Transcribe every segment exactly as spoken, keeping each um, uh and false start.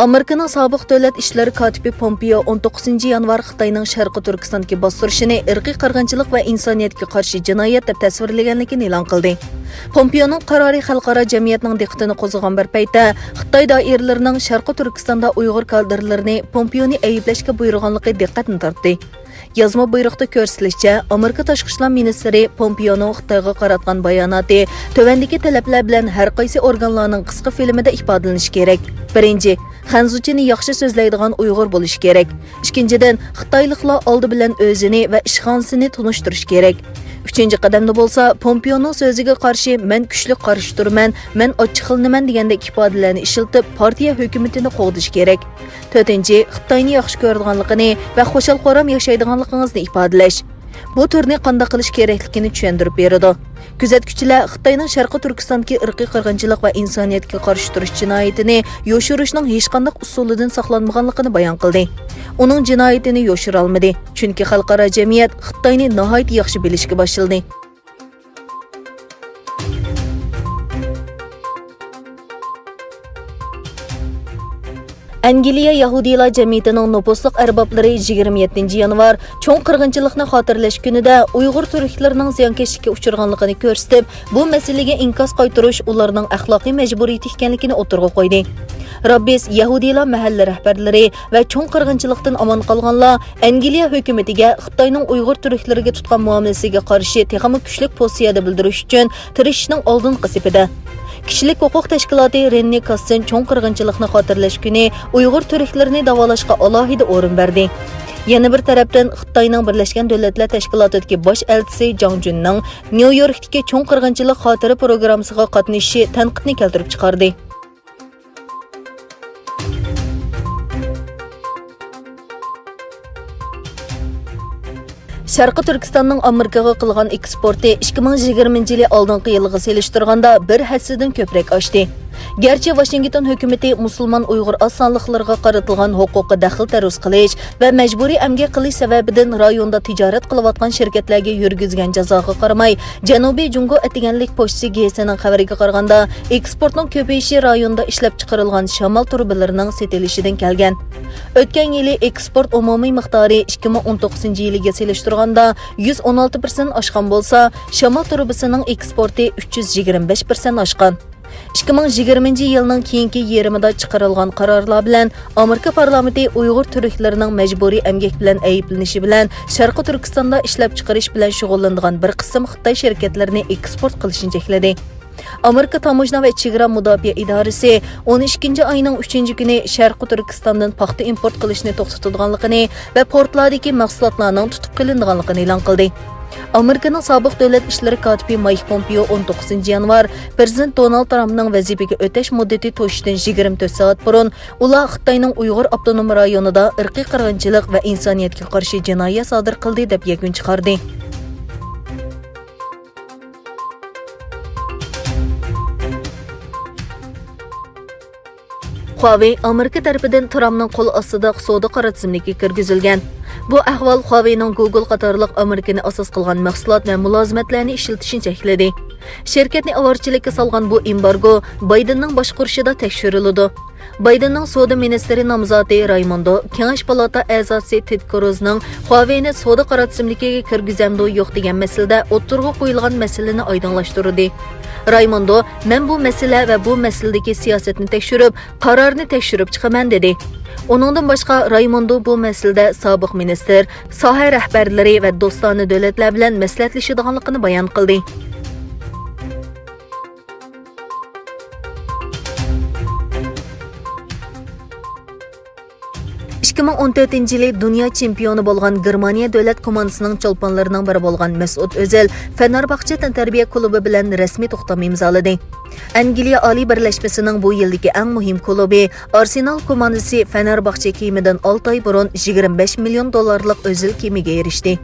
ئامېرىكىنىڭ سابىق دۆلەت ئىشلىرى كاتىپى پومپېئو ئون توققۇزىنچى يانۋار خىتاينىڭ شەرقىي تۈركىستاندىكى باستۇرۇشىنى ئىرقىي قىرغىنچىلىق ۋە ئىنسانىيەتكە قارشى جىنايەت دەپ تەسۋىرلىگەنلىكىنى ئېلان قىلدى. پومپېئونىڭ قارارى خەلقئارا جەمئىيەتنىڭ دىققىتىنى قوزغىغان بىر پەيتتە، خىتاي دائىرىلىرىنىڭ شەرقىي تۈركىستاندا ئۇيغۇر كادىرلىرىنى پومپېئونى ئەيىبلەشكە بۇيرۇغانلىقى دىققەتنى تارتتى. يازما بۇيرۇقتا كۆرسىتىلىشىچە، ئامېرىكا تاشقى ئىشلار مىنىستىرى پومپېئونىڭ خىتايغا قاراتقان باياناتى تۆۋەندىكى تەلەپلەر بىلەن ھەر قايسى ئورگانلارنىڭ قىسقا فىلىمىدا ئىپادىلىنىشى كېرەك. بىرىنچى، خەنزۇچىنى ياخشى سۆزلەيدىغان ئۇيغۇر بولۇشى كېرەك. ئىككىنچىدىن، خىتايلىقلار ئالدى بىلەن ئۆزىنى ۋە ئىشخانىسىنى تونۇشتۇرۇشى كېرەك. ئۈچىنچى قەدەمدە بولسا، پومپېئونىڭ سۆزىگە قارشى، مەن كۈچلۈك قارشى تۇرىمەن، مەن ئاچچىقلىنىمەن دېگەندەك ئىپادىلەرنى ئىشلىتىپ، پارتىيە ھۆكۈمىتىنى قوغدىشى كېرەك. تۆتىنچى، خىتاينى ياخشى كۆرىدىغانلىقىنى ۋە خۇشال-خۇرام ياشايدىغانلىقىڭىزنى ئىپادىلەش. بۇ تۈرنى قانداق قىلىش كېرەكلىكىنى چۈشەندۈرۈپ بېرىدۇ. كۆزەتكۈچىلەر خىتاينىڭ شەرقىي تۈركىستاندىكى ئىرقىي قىرغىنچىلىق ۋە ئىنسانىيەتكە قارشى تۇرۇش جىنايىتىنى يوشۇرۇشنىڭ ھېچقانداق ئۇسۇلىدىن ساقلانمىغانلىقىنى بايان قىلدى. ئۇنىڭ جىنايىتىنى يوشۇرالمىدى، چۈنكى خەلقئارا جەمئىيەت خىتاينى ناھايىتى ياخشى بىلىشكە باشلىدى. ئەنگلىيە يەھۇدىيلار جەمئىيىتىنىڭ نوپۇسلۇق ئەربابلىرى يىگىرمە يەتتىنچى يانۋار چوڭ قىرغىنچىلىقنى خاتىرىلەش كۈنىدە ئۇيغۇر تۈركلىرىنىڭ زىيانكەشلىككە ئۇچرىغانلىقىنى كۆرسىتىپ، بۇ مەسىلىگە ئىنكاس قايتۇرۇش ئۇلارنىڭ ئەخلاقىي مەجبۇرىيىتى ئىكەنلىكىنى ئوتتۇرىغا قويدى. راببىس يەھۇدىيلار مەھەللە رەھبەرلىرى ۋە چوڭ قىرغىنچىلىقتىن ئامان قالغانلار ئەنگلىيە ھۆكۈمىتىگە خىتاينىڭ ئۇيغۇر تۈركلىرىگە تۇتقان مۇئامىلىسىگە قارشى تېخىمۇ كۈچلۈك پوزىتسىيەدە بىلدۈرۈش ئۈچۈن تىرىشىشنىڭ ئالدىنقى سېپىدە. كىشىلىك ھوقۇق تەشكىلاتى رېننى كاسسېن چوڭ قىرغىنچىلىقنى خاتىرىلەش كۈنى ئۇيغۇر تۈركلىرىنى داۋالاشقا ئالاھىدە ئورۇن بەردى. يەنە بىر تەرەپتىن، خىتاينىڭ بىرلەشكەن دۆلەتلەر تەشكىلاتىدىكى باش ئەلچىسى جاڭ جۈننىڭ نيۇ يوركتىكى چوڭ قىرغىنچىلىق خاتىرە پروگراممىسىغا قاتنىشىشى تەنقىدنى كەلتۈرۈپ چىقاردى. شەرقىي تۈركىستاننىڭ ئامېرىكىغا قىلغان ئېكسپورتى ئىككى مىڭ يىگىرمىنچى يىلى ئالدىنقى يىلغا سېلىشتۇرغاندا بىر ھەسسىدىن كۆپرەك ئاشتى. گەرچە ۋاشىنگتون ھۆكۈمىتى مۇسۇلمان ئۇيغۇر ئاز سانلىقلىرىغا قارىتىلغان ھوقۇققا دەخلى تەرۇز قىلىش ۋە مەجبۇرىي ئەمگەك قىلىش سەۋەبىدىن رايوندا تىجارەت قىلىۋاتقان شىركەتلەرگە يۈرگۈزگەن جازاغا قارىماي، جەنۇبىي جۇڭگو ئەتىگەنلىك پوچتىسى گېزىتىنىڭ خەۋىرىگە قارىغاندا، ئېكسپورتنىڭ كۆپىيىشى رايوندا ئىشلەپچىقىرىلغان شامال تۇرۇبىلىرىنىڭ سېتىلىشىدىن كەلگەن. ئۆتكەن يىلى ئېكسپورت ئومۇمىي مىقدارى ئىككى مىڭ ئون توققۇزىنچى يىلىگە سېلىشتۇرغاندا يۈز ئون ئالتە پىرسەنت ئاشقان بولسا، شامال تۇرۇبىسىنىڭ ئېكسپورتى ئۈچ يۈز يىگىرمە بەش پىرسەنت ئاشقان. ئىككى مىڭ يىگىرمىنچى يىلنىڭ كېيىنكى يېرىمىدا چىقىرىلغان قارارلار بىلەن ئامېرىكا پارلامېنتى ئۇيغۇر تۈركلىرىنىڭ مەجبۇرىي ئەمگەك بىلەن ئەيىبلىنىشى بىلەن شەرقىي تۈركىستاندا ئىشلەپچىقىرىش بىلەن شۇغۇللىنىدىغان بىر قىسىم خىتاي شىركەتلىرىنى ئېكسپورت قىلىشنى چەكلىدى. ئامېرىكا تاموژنا ۋە چېگرا مۇداپىئە ئىدارىسى ئون ئىككىنچى ئاينىڭ ئۈچىنچى كۈنى شەرقىي تۈركىستاندىن پاختا ئىمپورت قىلىشنى توختىتىدىغانلىقىنى ۋە پورتلاردىكى مەھسۇلاتلارنىڭ تۇتۇپ قېلىنىدىغانلىقىنى ئېلان قىلدى. ئامېرىكىنىڭ سابىق دۆلەت ئىشلىرى كاتىپى مايك پومپېئو ئون توققۇزىنچى يانۋار پىرېزىدېنت دونالد ترامپنىڭ ۋەزىپىگە ئۆتەش مۇددىتى توشۇشتىن يىگىرمە تۆت سائەت بۇرۇن، ئۇلار خىتاينىڭ ئۇيغۇر ئاپتونوم رايونىدا ئىرقىي قىرغىنچىلىق ۋە ئىنسانىيەتكە قارشى جىنايەت سادىر قىلدى، دەپ يەكۈن چىقاردى. خۇاۋېي ئامېرىكا تەرىپىدىن ترامپنىڭ قول ئاستىدا سودا قارا تىزىملىكىگە كىرگۈزۈلگەن. بۇ ئەھۋال خۇاۋېينىڭ گۇگل قاتارلىق ئامېرىكىنى ئاساس قىلغان مەھسۇلات ۋە مۇلازىمەتلەرنى ئىشلىتىشىنى چەكلىدى. شىركەتنى ئاۋارىچىلىككە سالغان بۇ ئېمبارگو بايدېننىڭ باشقۇرۇشىدا تەكشۈرۈلىدۇ. بايدېننىڭ سودا مىنىستىرى نامزاتى رايموندو، كېڭەش پالاتا ئەزاسى تېد كروزنىڭ خۇاۋېينى سودا قارا تىزىملىكىگە كىرگۈزەمدۇ يوق دېگەن مەسىلىدە ئوتتۇرىغا قويۇلغان مەسىلىنى ئايدىڭلاشتۇردى. رايموندو، مەن بۇ مەسىلە ۋە بۇ مەسىلىدىكى سىياسەتنى تەكشۈرۈپ، قارارنى تەكشۈرۈپ چىقىمەن، دېدى. ئۇنىڭدىن باشقا، رايموندو بۇ مەسىلىدە سابىق مىنىستىر، ساھە رەھبەرلىرى ۋە دوستانە دۆلەتلەر بىلەن مەسلىھەتلىشىدىغانلىقىنى بايان قىلدى. ئىككى مىڭ ئون تۆتىنچى يىلى دۇنيا چېمپىيونى بولغان گېرمانىيە دۆلەت كوماندىسىنىڭ چولپانلىرىنىڭ بىرى بولغان مەسئۇت ئۆزىل فېنېرباخچە تەنتەربىيە كۇلۇبى بىلەن رەسمىي توختام ئىمزالىدى. ئەنگلىيە ئالىي بىرلەشمىسىنىڭ بۇ يىلدىكى ئەڭ مۇھىم كۇلۇبى ئارسېنال كوماندىسى فېنېرباخچە كىيىمىدىن ئالتە ئاي بۇرۇن يىگىرمە بەش مىليون دوللارلىق ئۆزىل كىيىمىگە ئېرىشتى.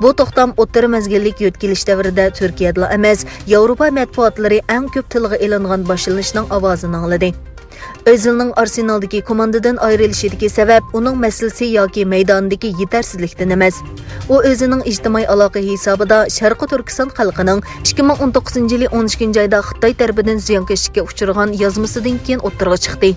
بۇ توختام ئوتتۇرا مەزگىللىك يۆتكىلىش دەۋرىدە تۈركىيەدىلا ئەمەس، ياۋروپا مەتبۇئاتلىرى ئەڭ كۆپ تىلغا ئېلىنغان باشلىنىشنىڭ ئاۋازىنى ئاڭلىدى. ئۆزىلنىڭ ئارسېنالدىكى كوماندىدىن ئايرىلىشىدىكى سەۋەب ئۇنىڭ مەسىلىسى ياكى مەيدانىدىكى يېتەرسىزلىكتىن ئەمەس. ئۇ ئۆزىنىڭ ئىجتىمائىي ئالاقە ھېسابىدا شەرقىي تۈركىستان خەلقىنىڭ ئىككى مىڭ ئون توققۇزىنچى يىلى ئون ئىككىنچى ئايدا خىتاي تەرىپىدىن زىيانكەشلىككە ئۇچرىغان يازمىسىدىن كېيىن ئوتتۇرىغا چىقتى.